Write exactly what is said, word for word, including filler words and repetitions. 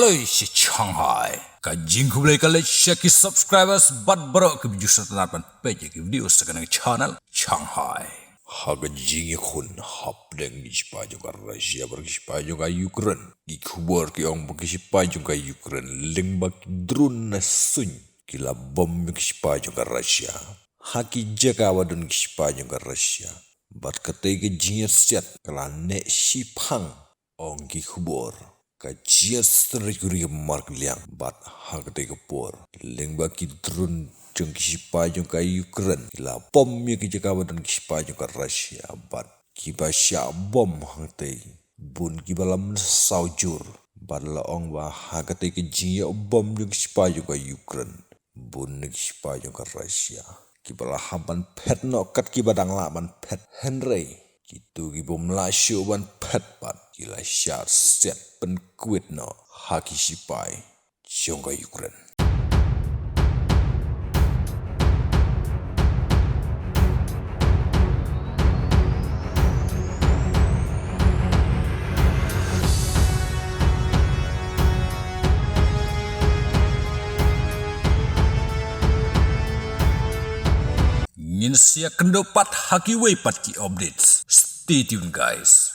Lei shi Shanghai. Ka jingkhublei ka leit sha ki subscribers bad baroh ki views sha tang ban peit ïa ki video sha kane ka channel Shanghai. Ha ka jingïakhun hapdeng ki shipai jong ka Russia bad ki shipai jong ka Ukraine, ki khubor ki ong ba ki shipai jong ka Ukraine lyngba ki drone na suiñ ki la bom ïa ki shipai jong ka Russia ha ki jaka ba don ki shipai jong ka Russia. Bad katei ka jingïasiat ka la neh shiphang, ong ki khubor. Ka jingïasynreit ka ri ka markylliang bad ha katei ka por lyngba ki drone jong ki shipai jong ka Ukraine ki la bom ïa ki jaka ba don ki shipai jong ka Russia bad kiba shah bom hangtei bun kiba la mynsaw jur. Bad la ong ba ha katei ka jingïabom jong ki shipai jong ka Ukraine, bun na ki shipai jong ka Russia kiba la hap ban phet noh kat kiba dang lah ban phet, hynrei kito ki bym lah shuh ban phet pat ki la shah siat pynkwit noh ha ki shipai jong ka Ukraine. Ngin sa ïakynduh pat ha kiwei pat ki updates. Stay tuned, guys.